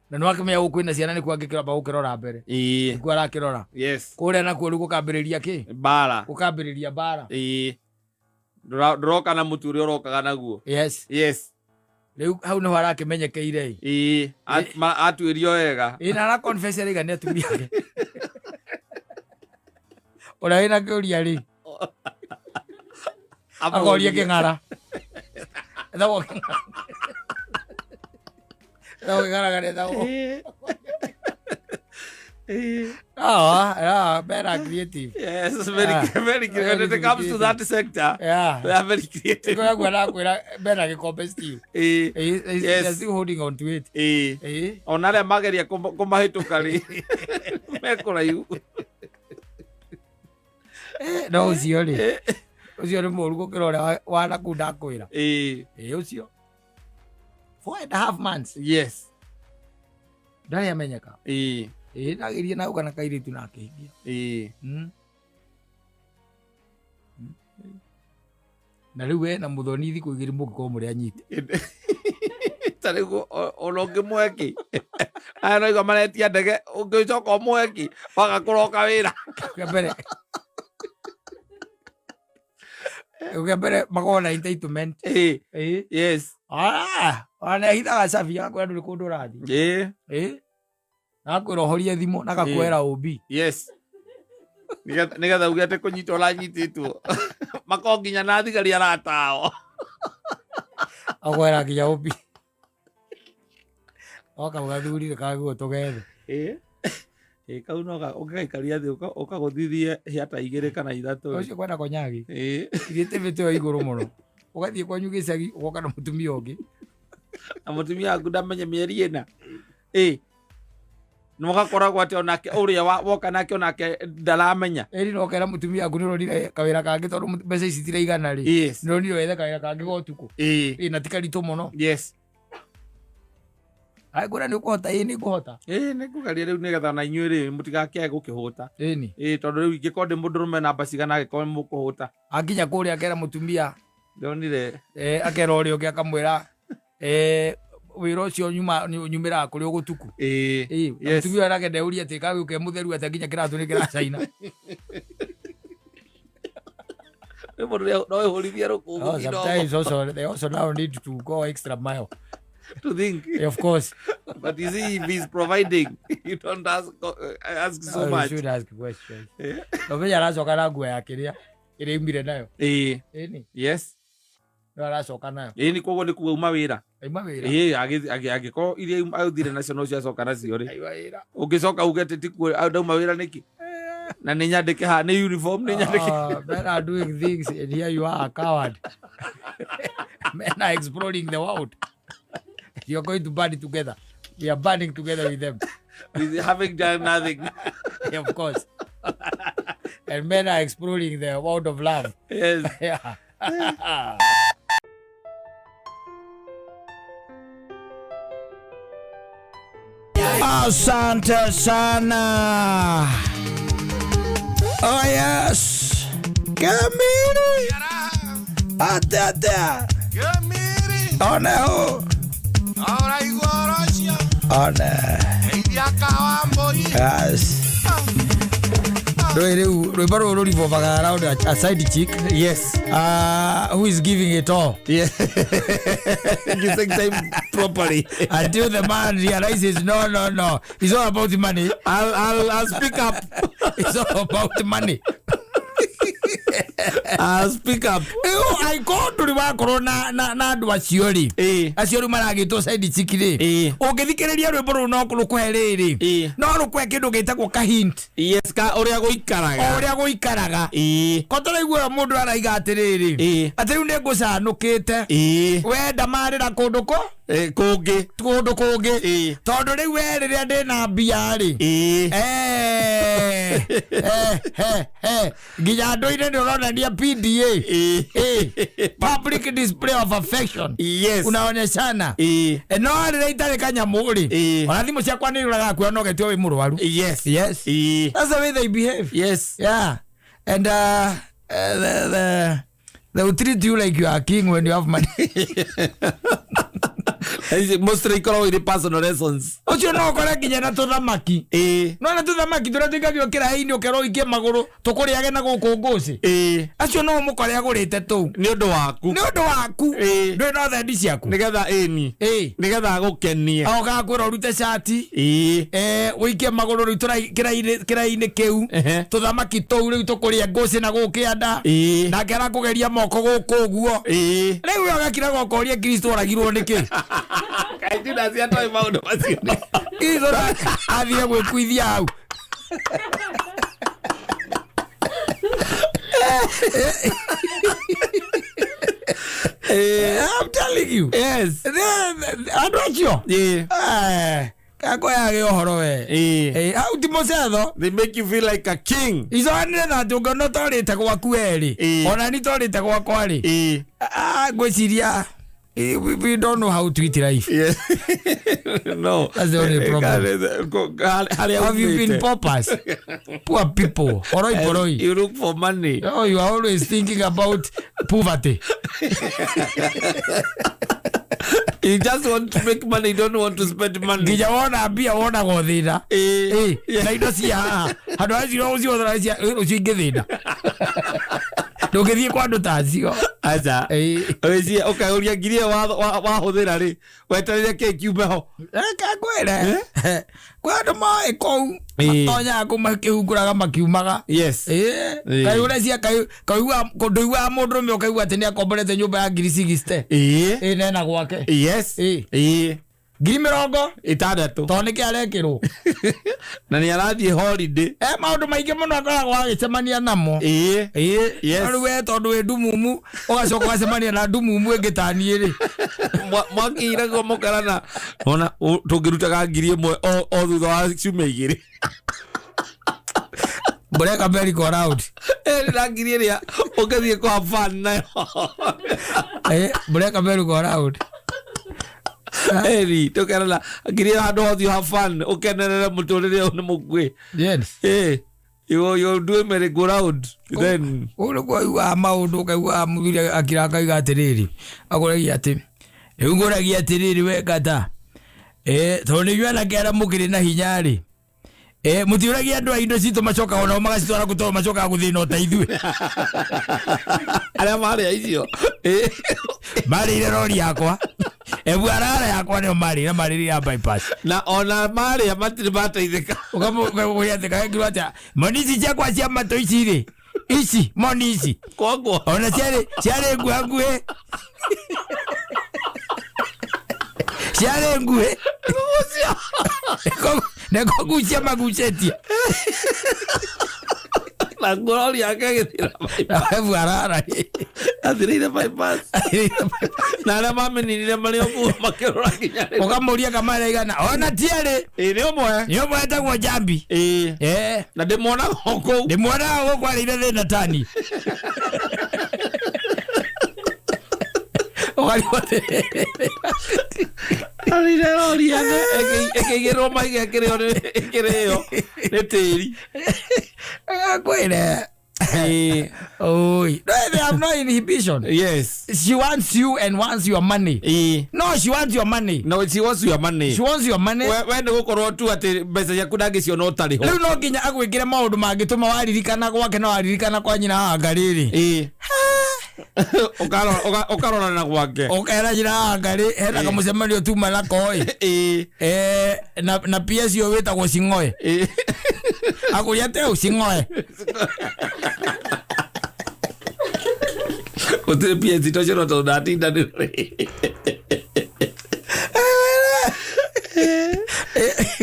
Na nĩ wakĩmenya gũkũ kwĩna ciana nĩkuo angĩkĩramba gũkĩrora mbere. Ĩĩ. Nĩkuo arakĩrora. Yes. Kũrĩa nakuo rĩu gũkambĩrĩria kĩ? Mbara. Gũkambĩrĩria mbara. Ĩĩ. Ndũroka na mũtu ũrĩa ũrokaga naguo. Yes. Yes. Rĩu hau nĩho arakĩmenyekeire ĩ. Ĩĩ. Atuĩrio wega. Ĩ na ara confess araiga nĩ atumia ake. Ũrĩa wĩna kĩũria rĩ, akoria kĩng'ara. Ethagwo kĩng'ara. Ethagwo kĩng'ara kana ethagwo. Ĩĩ. Ĩĩ. Ah, yeah, men are creative. Yes, very, Ah. very creative. When it comes to that sector, Yeah. they are very creative. Nĩkĩo ndakwĩra mena gĩkombe still. Ĩĩ. He's Yes. they're still holding on to it. Ĩĩ. Eh? Ona arĩa mageria kũmahĩtũka rĩ me kũraihu. No ũcio rĩ, ũcio nĩ mũũru gũkĩra ũrĩa wa nakũu ndakwĩra. Ĩĩ. Ĩ ũcio. 4.5 months. Yes. Ndarĩ amenyeka. Ĩĩ. Ĩ ndageria na gũka na kairĩtu na akĩhingia. Ĩĩ. Na rĩu we na mũthoni thikũ igĩrĩ mũngĩkorwo mũrĩ anyite. Ta rĩu ona ũngĩmũhe kĩ aya no igua maretia ndege ũngĩcoka ũmũhe kĩ waga kũroka wĩra. Kĩa mbere. Kĩa mbere makoragwo na entitlement. Ĩĩ. Ĩ. Yes. Ah, ona ehithaga cabi agakwĩra ndũrĩ kũndũ ũrathiĩ. Ĩĩ. Ĩ. Na agakwĩra ũhorie thimũ na agakuoera OB. Yes. Nĩgetha uge atĩ kũnyitwo ũranyitĩtwo makorwo nginya na thigari aratao. Akwera nginya OB. Oka ũgathurire kaguo tũgethe. Ĩĩ. Ĩĩ kau no ũngĩgaikaria thĩ ũkagũthithie hĩa ta igĩrĩ kana ithatũ. Ũcio kwenda konyagi. Ĩĩ. Ithiĩte mĩtĩ ĩyo igũrũ mũno. Ũgathiĩ kwanyu gĩcagi ũgoka na mũtumia ũngĩ. Na mũtumia waku ndamenye mĩeri ĩna. Ĩĩ. Na mũgakoragwo atĩ onake ũrĩa woka nake onake ndaramenya. Ĩri no ũkera mũtumia waku nĩũronire kawĩra kangĩ tondũ mbeca ici citiraigana rĩ. Yes. Nĩũronire wethe kawĩra kangĩ ga ũtukũ. Ĩĩ. Ĩ na ti karitũ mũno. Yes. Angĩkwĩra nĩ ũkũhota, ĩ nĩ ngũhota. Ĩĩ nĩ ngũgeria rĩu nĩgetha ona inyuĩ rĩ mũtigakĩage gũkĩhũta. Ĩni. Ĩĩ tondũ rĩu ingĩkorwo ndĩ mũndũrũme namba cigana angĩkorwo nĩ mũkũhũta. Akinya kũrĩa akera mũtumia Ndonire. Akera ũrĩa ũngĩ akamwĩra wĩra ũcio nyumĩraga kũrĩ ũgũtuku. Ĩĩ. Ĩ, na Yes. mũtumia ũyũ nake ndeuria atĩ kagĩũke mũtheru atĩa nginya kĩratũ nĩ kĩracaina. Rĩ mũndũ no ĩhũrithie rũkũngũ Oh, kidogo. sometimes also they also now need to go extra mile. To think. Of course. But you see, if he's providing, you don't ask so Oh, you much. should ask questions. Eh. Nomenya aracoka na nguo ya kĩrĩa ĩrĩa aumire nayo. Ĩĩ. Ĩni, Yes. no aracoka nayo. Ĩĩ nĩ koguo nĩ kuga uma wĩra. Aima wĩra. Ĩĩ angĩkorwo iria athire nacio no ciacoka nacio rĩ. Aima wĩra. Ũngĩcoka uge atĩ tikuo ndauma wĩra nĩkĩ? Na nĩ nyandĩke haha nĩ uniform nĩ nyandĩke. Oh, men are doing things and here you are a coward. Men are exploring the world. You are going to burn it together. We are burning together with them. With having done nothing. Yeah, of course. And men are exploring the world of love. Yes. Yeah. Asante sana. Oh yes. Kamiri. Ate ate. Kemiri, One ho. ora igorocia, One. iria kawamboi. Yes. Rä rä rwĩmbo rũrũ rũribobaga around a side chick. Yes. Who is giving it all Yeah. You think time properly. until the man realizes no no no, it's all about the money. I'll speak up. It's all about the money. Ah, speak up. Rĩu angĩkorwo ndũrĩ wakorwo na andũ acio rĩ, acio rĩu maragĩtwo side chick rĩ, ũngĩthikĩrĩria rwĩmbo rũu no rũkũhe rĩrĩ, no rũkũhe kĩndũ gĩtagwo ka hint. Yes, ka ũrĩa O gũikaraga. Ũrĩa gũikaraga. Ko tũraigua ũyũ mũndũ araiga atĩrĩrĩ, atĩ rĩu nĩ ngũcanũkĩte, wenda marĩra kũndũ kũ Kũngĩ. Kũndũ kũngĩ, tondũ rĩu we rĩrĩa ndĩna mbia rĩ, eh, eh, eh, eh, nginya andũ-inĩ nĩ ũronania PDA. Public display of affection. Unaonyeshana. No rĩrĩa itarĩ kanyamũ rĩ, ona thimũ ciakwa nĩ irũraga kuona nogetio wĩ mũrwaru. Yes. That's the way they behave. Yeah, and they will treat you like you are a king when you have money. Ici mostly ikoragwo irĩ personal lessons. Ũcio no ũkore nginya na tũthamaki. No na tũthamaki tũrĩa tũikagio kĩraĩ-inĩ ũkerwo ũikie magũrũ tũkũrĩage na gũkũ ngũcĩ, acio no ũmũkore agũrĩte tũu. Nĩ ũndũ waku. Nĩ ũndũ waku. Ndũrĩ na thendi ciaku. Nĩgetha ĩni nĩgetha agũkenie. Okaga kwĩra ũrute cati, ũikie magũrũ rĩu kĩraĩ-inĩ kĩu. Tũthamaki tũu rĩu tũkũrĩa ngũcĩ na gũkũ kĩanda. Nake arakũgeria moko gũkũ ũguo. Rĩu we ũgakiraga ũkoria Kristo oragirwo nĩkĩ. Kaĩ Judas atoĩ maũndũ macio? Kristo athire gwĩkuithia hau. I'm telling you. Andũ acio, kakoyage ũhoro we. Hau ti mũcetho. They make you feel like a king. Icoanire na atĩ ũngĩona ũtorĩte gwaku werĩ, ona ni torĩte gwakwa rĩ, ngwĩciria we don't know how to eat life. Yeah. No. That's the only problem. Harĩa Have you been umĩte. paupers, poor people, oroi poroi? You look for money. Oh, you are always thinking about poverty. You just want to make money, you don't want to spend money. Nginya wona mbia wonagwo thĩna. Na indo cia haha handũ hacio ũciothoracia rũcio ingĩthĩna ndũngĩthiĩ kwa andũ ta acio. Aca. Wĩcie ũkauria ngiri ĩyo wahũthĩra rĩ, wetereire kĩ kiume ho? Reke ngwĩre, kwĩ andũ moĩ kũu matonyaga kũu makĩhunguraga makiumaga. Kaĩ ũrecia kaigua ndũiguaga mũndũrũme ũkaigua atĩ nĩ akomborete nyũmba ya ngiri 60 nena gwake. Ngiri 60 6. Tondũ nĩkĩ arekĩrwo? Na nĩ arathiĩ holiday. Maũndũ maingĩ mũno akoragwo agĩcemania namo. No rĩu we tondũ wĩ ndumumu ũgacoka ũgacemania na ndumumu ĩngĩ ta niĩ rĩ. Mwakĩiragwo mũkarana ona tũngĩrutaga 1000 o thutha wa ciumia 2. Mbureka merry go round. Na ngiri ĩrĩa ũngĩthiĩ kũ have fun nayo. Mbureka merry go round. Eri tũkerana ngiri ĩyo handũ hothe have fun ũkenerere mũtũrĩre ũyũ nĩ mũkuĩ. You do merry go round then. Ũguo nĩguo ũiguaga maũndũ ũkaiguaga mũthuri akira akauga atĩrĩrĩ, akũragia atĩ rĩu ngũragia atĩrĩrĩ, we kata, tondũ nĩ inyuĩ anake arĩa mũkĩrĩ na hinya rĩ, mũtiũragia andũ a indo citũ macokaga onao magacitwara kũ tondũ macokaga gũthĩna o ta ithuĩ. Arĩa marĩa icio. Marĩire rori yakwa ebu arara yakwa nĩo marĩire marĩire ya bypass. Na ona marĩa matirĩ mateithĩka. Ũkamũria atĩ kaengirwo atĩa moni ici ciakwa cia matũ ici rĩ, ici moni ici. Koguo ona ciarĩ nguhanguhĩ, ciarĩ nguhĩ nĩkũgucia magucĩtie. Na ngorori yake ĩgĩthira. Ebu arara. Athirĩire bypass na arĩa mameninire marĩ o kuo makĩrora nginya rĩu. Ũkamũria kamara igana ona tiarĩ. Nĩ ũmwe. Nĩ ũmwe etagwo Njambi. Na ndĩmuonaga o kũu. Ndĩmuonaga gũkũ arĩire thĩna tani ũkarigwo atĩrĩrĩ. Arĩire rori yake ĩkĩigĩrĩrwo mahiga ĩkĩrĩo nĩ tĩri. Agakwĩre oi, no, they have no inhibition. She wants you and wants your money. No, she wants your money. No, she wants your money. She wants your money. We nĩ gũkorwo tu atĩ mbeca ciaku ndangĩciona ũtarĩ ho. Rĩu no nginya agwĩkĩre maũndũ mangĩtũma waririkana gwake na waririkana kwa nyina wa rĩrĩ. Ũkarora na gwake. Ũkera nyina wa ngarĩ hena kamũcemanio tuma nako ĩ. Na PS ũyũ wĩtagwo Cing'oe. Akũria atĩ cing'oe. Gũtirĩ PS tocio no tondũ ndatindanĩra.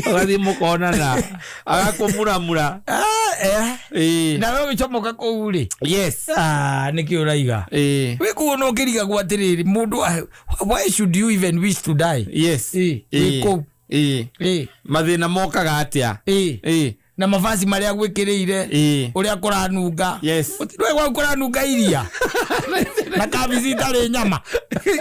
Ũgathiĩ mũkonana agakũmuramura. Ah, eh. Ĩĩ. Nawe ũgĩcomoka kũu rĩ. Yes. Ah, nĩkĩ ũraiga? Ĩĩ. Wĩ kũu ona ũkĩrigagwo atĩrĩrĩ, mũndũ why should you even wish to die? Yes. Ĩĩ, wĩ Ĩĩ. kũu. Ĩĩ. Ĩĩ. Mathĩna mokaga atĩa? Ĩĩ. Ĩĩ. Na mavazi marĩa gwĩkĩrĩire. Ĩĩ. Ũrĩa kũranunga. Yes. Ndũĩ gwaku kũranunga iria. Na kabici itarĩ nyama.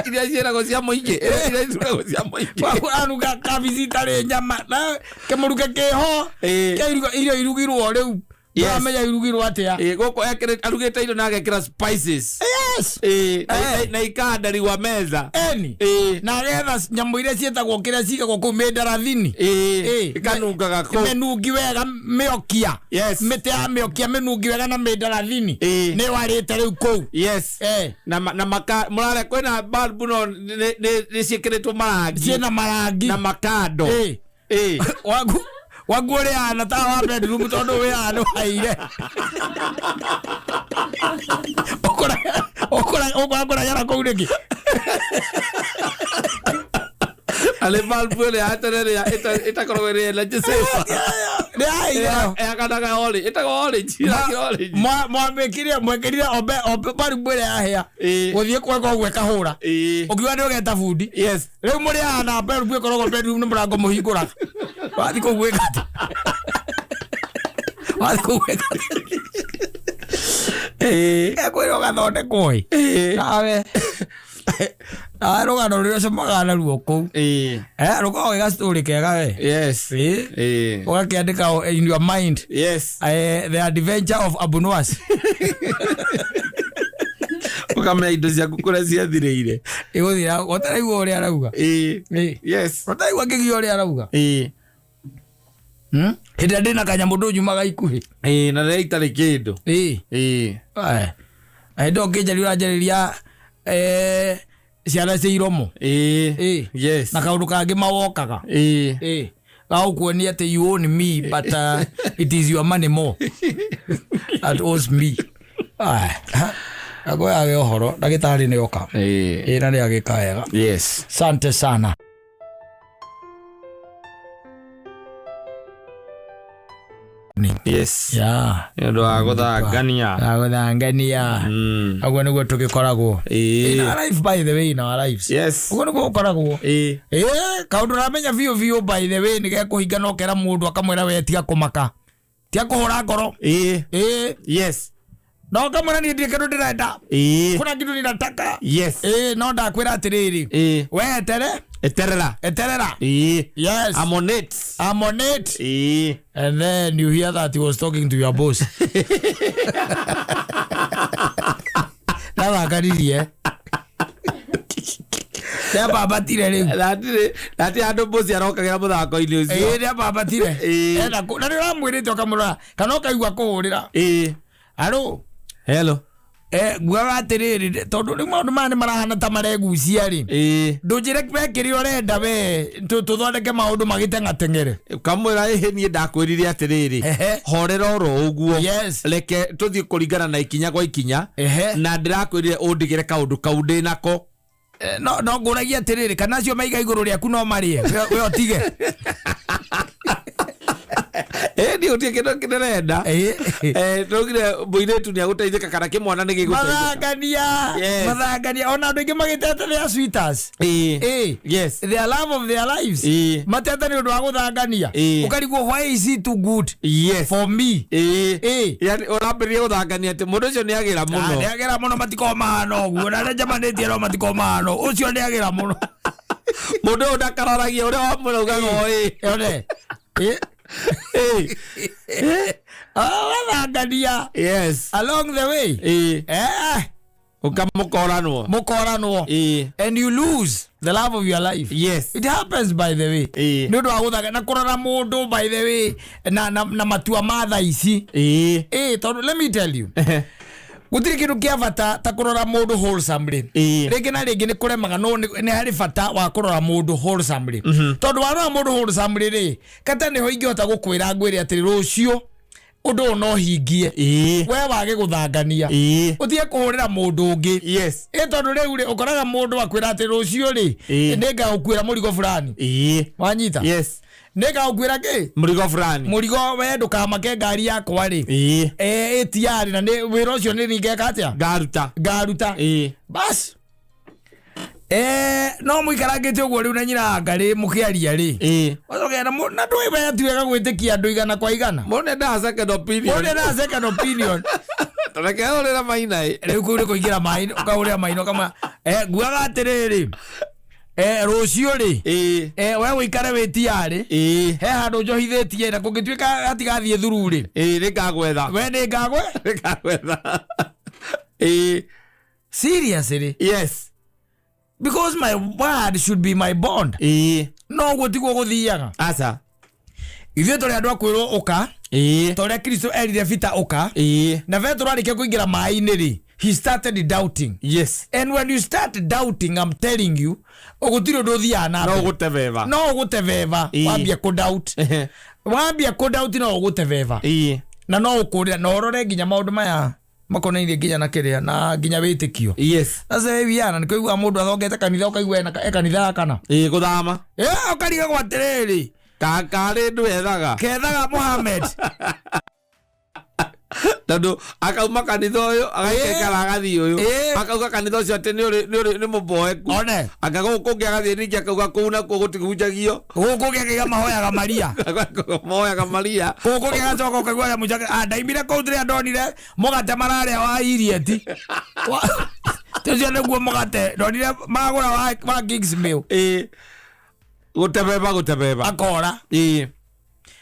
Iria ciĩragwo cia mũingĩ. Iria icuragwo cia mũingĩ. Gwaku kũranunga kabici itarĩ nyama. Na kĩmũruke kĩho. Ĩĩ. Kĩa irio irugirwo rĩu. Yes. Ndũramenya irugirwo atĩa. Ĩĩ, gũkũ arugĩte irio na agekĩra spices. Yes. Ĩĩ, Eh. na ikandariwa meza. Eni. Ĩĩ. Na agetha nyamũ iria ciĩtagwo kĩrĩa cigagwo kũu mĩndarathini. Ĩĩ. Ĩĩ. Ikanungaga kũu. Mĩnungi wega mĩokia. Yes. Mĩtĩ ya mĩokia mĩnungi wega na mĩndarathini. Ĩĩ. Nĩ warĩte rĩu kũu. Yes. Eh. Na na maka mũrarĩa kwĩna bulb no nĩ ciĩkĩrĩtwo marangi. Ciĩna marangi. Na makando. Ĩĩ. Ĩĩ. Waku waku ũrĩaga na tawa wa bedroom tondũ wĩraga nĩ waire. Ũkora kũragera kũu nĩkĩ? Arĩ bulb ĩrĩa ya tene ĩrĩa ĩtakoragwo ĩrĩ energy saver. Nĩ yaire. Yakanaga orange, ĩtagwo orange, rangi orange. Mwamĩkire mwekĩrire ombe ombe barubu ĩrĩa yahĩa. Ĩĩ. Gũthiĩ kweka ũguo ĩkahũra. Ĩĩ. Ũkiuga nĩ ũgeta bundi. Yes. Rĩu mũrĩaga na barubu ĩkoragwo bedroom nĩ mũrango mũhingũraga. Wathiĩ kũu gwĩka atĩa? Wathiĩ kũu gwĩka atĩa? Ĩĩ. Ekwĩra ũgathondekwo ĩ. Ĩĩ. Nawe nawe rũgano rũrĩa ũcemaga naruo kũu. Ĩĩ. Eh, rũkoragwo gĩ gastory kega we. Yes. Ĩĩ. Ĩĩ. Ũgakĩandĩka in your mind. Yes. The adventure of Abunuas. Ũkamenya indo ciaku kũrĩa ciathirĩire. Ĩgũthira ũtaraigua ũrĩa arauga. Ĩĩ. Ĩĩ. Yes. Ũtaraigua ngĩgia ũrĩa arauga. Ĩĩ. Hĩndĩ ĩrĩa ndĩna kanyamũ ndũnyumaga ikuhĩ. Ĩĩ, na rĩrĩa itarĩ kĩndũ. Ĩĩ. Ĩĩ. Eh. Na hĩndĩ ĩyo ũkĩnjaria ũranjarĩria ciana cia iromo. Ĩĩ. Ĩĩ. Yes. Na kaũndũ kangĩ mawokaga. Ĩĩ. Ĩĩ. Gagũkuonia atĩ you own me but it is your money more that owes me. Agoyage ũhoro ndagĩtarĩ nĩ oka. Ĩĩ. Ĩĩ na nĩ agĩka wega. Yes. Sante sana. Yes. Yeah. Nĩ ũndũ wa gũthangania. Gũthangania. Ũguo nĩguo tũgĩkoragwo. In Ĩĩ. our life by the way, in our lives. Yes. Ũguo nĩguo gũkoragwo. Ĩĩ. Ĩĩ, kaũndũ ũramenya biũ biũ by the way nĩ gekũhinga na ũkera mũndũ akamwĩra we tiga kũmaka. Tiga kũhũra ngoro. Ĩĩ. Ĩĩ. Yes. Na ũkamwĩra niĩ ndirĩ kĩndũ ndĩrenda. Ĩĩ. Kuna kitu ninataka. Yes. Ĩĩ, no ndakwĩra atĩrĩrĩ. Ĩĩ. We etere, Eterera. eterera. Ĩĩ. Yes. I'm on it. I'm on it. Ĩĩ. And then you hear that he was talking to your boss. Ndathakanirie. Nĩambambatire rĩu. Ndatirĩ handũ mboci arokagĩra mũthako-inĩ ũcio. Ĩĩ nĩambambatire. Ĩĩ. Ena na nĩ ũramwĩrĩte ũkamũrora kana ũkaigua kũhũrĩra. Ĩĩ. Aro. Hello. Ngugaga atĩrĩrĩ tondũ rĩu maũndũ maya nĩ marahana ta maregucia rĩ. Ĩĩ. Ndũnjĩre we kĩrĩa ũrenda we tũthondeke maũndũ magĩteng'ateng'ere. Kamwĩra ĩhĩ niĩ ndakwĩrire atĩrĩrĩ. Ehe. Horera oro ũguo. Yes. Reke tũthiĩ kũringana na ikinya kwa ikinya. Ehe. Na ndĩrakwĩrire ũndigĩre kaũndũ kau ndĩnako. No ngũragia atĩrĩrĩ kana acio maiga igũrũ rĩaku no marĩe we ũtige. Ĩĩ niĩ gũtirĩ kĩndũ ndĩrenda. Ĩĩ. Tũgire mũirĩtu nĩ agũteithĩka kana kĩmwana nĩ gĩgũteithĩka. Mathangania. Yes. Mathangania ona andũ aingĩ magĩtete their sweeters. Ĩĩ. Ĩĩ. Yes. Their love of their lives. Ĩĩ. Matete nĩ ũndũ wa gũthangania. Ĩĩ. Ũkarigwo why is he too good Yes. for me? Ĩĩ. Ĩĩ. Yani ũrambĩrĩria gũthangania atĩ mũndũ ũcio nĩ agĩra mũno. Nĩ agĩra mũno matikorwo mahana ũguo na arĩa njemanĩtie no matikorwo mahana ũguo. Ũcio nĩ agĩra mũno. Mũndũ ũyũ ndakararagia ũrĩa wamwĩra ugaga o ĩĩ. One. Ĩĩ. Ĩĩ. Ũgathangania Yes. along the way. Ĩĩ. Eh, Ũkamũkoranwo. mũkoranwo. Ĩĩ. And you lose the love of your life. Yes. It happens by the way. Ĩĩ. Nĩ ũndũ wa gũthaka na kũrora mũndũ by the way na matua ma thaa ici. Ĩĩ. Ĩĩ, tondũ let me tell you. Gũtirĩ kĩndũ kĩa bata ta kũrora mũndũ wholesomely. Ĩĩ. Rĩngĩ na rĩngĩ nĩ kũremaga no nĩ harĩ bata wa kũrora mũndũ wholesomely. Tondũ warora mũndũ wholesomely rĩ, kata nĩho ingĩhota gũkwĩra ngwĩre atĩ rũciũ Ũndũ ũyũ no hingie. We wage gũthangania. Ũtige kũhũrĩra mũndũ ũngĩ. Ĩ tondũ rĩu rĩ, ũkoraga mũndũ akwĩra atĩ rũciũ rĩ, nĩngagũkuĩra mũrigo fulani. Wanyita? Yes. Nĩngagũkuĩra kĩ? Mũrigo fulani. Mũrigo, we ndũkamake, ngari yakwa rĩ, ĩtiarĩ na nĩ wĩra ũcio nĩ ningeka atĩa? Ngaruta. Ngaruta. Bas, no mũikarangĩte ũguo rĩu na nyina ngarĩ mũkĩaria rĩ, Wacoke na na ndũĩ we ti wega gwĩtĩkia andũ igana kwa igana. Mũndũ endaga second opinion. Mũndũ endaga second opinion. Tareke hũrĩra maina ĩ. Rĩu kũu nĩ kũingĩra maĩ, ũkahũrĩra maĩ ũkama nguaga atĩrĩrĩ, rũciũ rĩ, we ũikare wĩ tiarĩ. He handũ njohithĩtie na kũngĩtuĩka hatigathiĩ thuru rĩ, Nĩ ngagwetha. We nĩ ngagwe. Nĩ ngagwetha. Seriously. Because my word should be my bond. No ũguo tiguo gũthiaga. Aca. Ithuĩ tũrĩ andũ a kwĩrwo ũka, ta ũrĩa Kristo erire Peter ũka. Na Petero arĩkia kũingĩra maĩ-inĩ rĩ, he started doubting. And when you start doubting, I'm telling you, gũtirĩ ũndũ ũthiaga na No mbere. ũgũtebeba. No ũgũtebeba. Wambia kũ doubt, wambia kũ doubt, no ũgũtebeba. Na no ũkũrĩra na ũrore nginya maũndũ maya makonainie nginya na kĩrĩa na nginya wĩtĩkio. Sasa wiana nĩ kũigua mũndũ athongete kanitha, ũkaigua e kanitha ya kana. Gũthama. Ũkarigagwo atĩrĩrĩ, Karĩ ndwethaga. Kethaga Mohamed. Tondũ akauma kanitha ũyũ agaikara agathiĩ ũyũ. Akauga kanitha ũcio atĩ nĩ mũboeku. One. Anga gũkũ kũngĩ agathiĩ ningĩ akauga kũu nakuo gũtihunjagio. Gũkũ kĩakĩiga mahoyaga Maria. Moyaga Maria. Gũkũ kĩgacoka ũkaigua rĩa mũico, "Ah, ndaimire kũu rĩrĩa ndonire mũgate mararĩa wa irieti." Ũcio nĩguo mũgate ndonire magũra wa Kings Mill. Gũtebeba gũtebeba. Akora.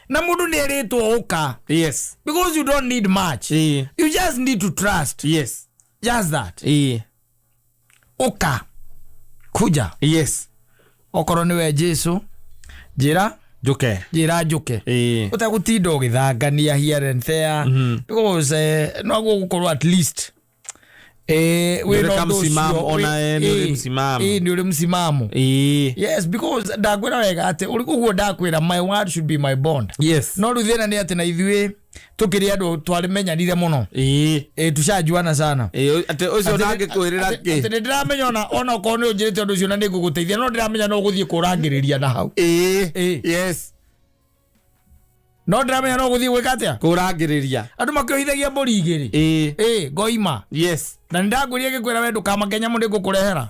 Na mũndũ nĩ erĩtwo ũka. Because you don't need much. You just need to trust. Just that. Ũka, kuja. Okorwo nĩwe Jesu, njĩra. Njũke. Njĩra njũke. Ũtegũtinda ũgĩthangania here and there. Because no gũgũkorwo at least wĩna Nĩ ũrĩ ũndũ kamsimamo, ũcio, ona nĩ ũrĩ msimamo. Nĩ ũrĩ msimamo. Yes, because ndakwĩra wega atĩ ũguo ndakwĩra, my word should be my bond. No rĩu thĩna nĩ atĩ na ithuĩ tũkĩrĩ andũ twarĩmenyanire mũno. Tushajuana sana. Atĩ ũcio ndangĩkwĩrĩra Atĩ kĩ. nĩ ndĩramenya ona okorwo nĩ ũnjĩrĩte ũndũ ũcio na nĩ ngũgũteithia, no ndĩramenya no ũgũthiĩ kũrangĩrĩria na hau. No ndĩramenya no ũgũthiĩ gwĩka atĩa? Kũrangĩrĩria. Andũ makĩohithagia mbũri igĩrĩ. Ngoima. Na nĩ ndakwĩrire ngĩkwĩra we ndũkamake, nyamũ nĩ ngũkũrehera.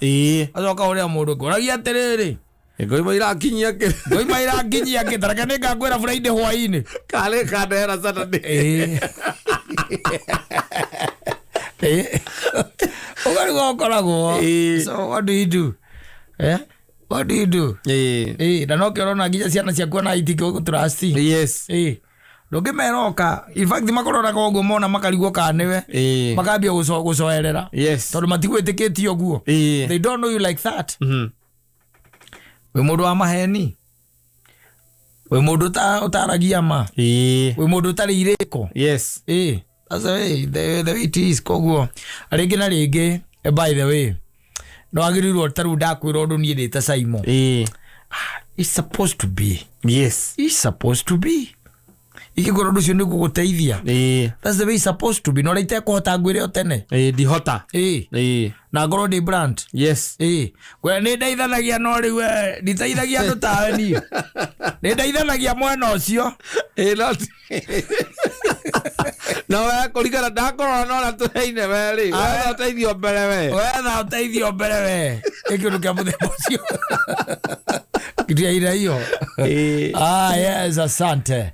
Acoka ũrĩa mũndũ ngũragia atĩrĩrĩ, Ngoima irakinyia kĩ. Ngoima iranginyia kĩ? Tareke nĩ ngakwĩra Friday hwaĩ-inĩ. Karĩ kandehera Saturday. Ũguo nĩguo ũkoragwo. So what do you do? Eh? What do you do? Na nokĩo ũrona nginya ciana ciaku ona itingĩgũtrust. Ndũngĩmera ũka. In fact, makũroraga ũguo mona makarigwo kana nĩwe. Makambia gũcoerera. Tondũ matigwĩtĩkĩtie ũguo. They don't know you like that. Wĩ mũndũ wa maheni. Wĩ mũndũ ũtaragia ma. Wĩ mũndũ ũtarĩ irĩko. That's the way, the way it is. Koguo rĩngĩ na rĩngĩ, by the way, no wagĩrĩirwo ta rĩu ndakwĩra ũndũ niĩ ndĩ ta Simon. It's supposed to be. It's supposed to be. Ingĩkorwo ũndũ ũcio nĩ gũgũteithia. That's the way it's supposed to be. Na ũrĩa itekũhota ngwĩre o tene. Ndihota. Na ngorwo ndĩ brand. Ngwĩra nĩ ndeithanagia, no rĩu nditeithagia andũ tawe niĩ. Nĩ ndeithanagia mwena ũcio. No no we kũringana ndakũrora na ũrĩa tũheine we rĩ, wetha ũteithio mbere we. Wetha ũteithio mbere we. Nĩ kĩndũ kĩa mũthemba ũcio. Kitu ya aina hiyo. Ah, yes, asante.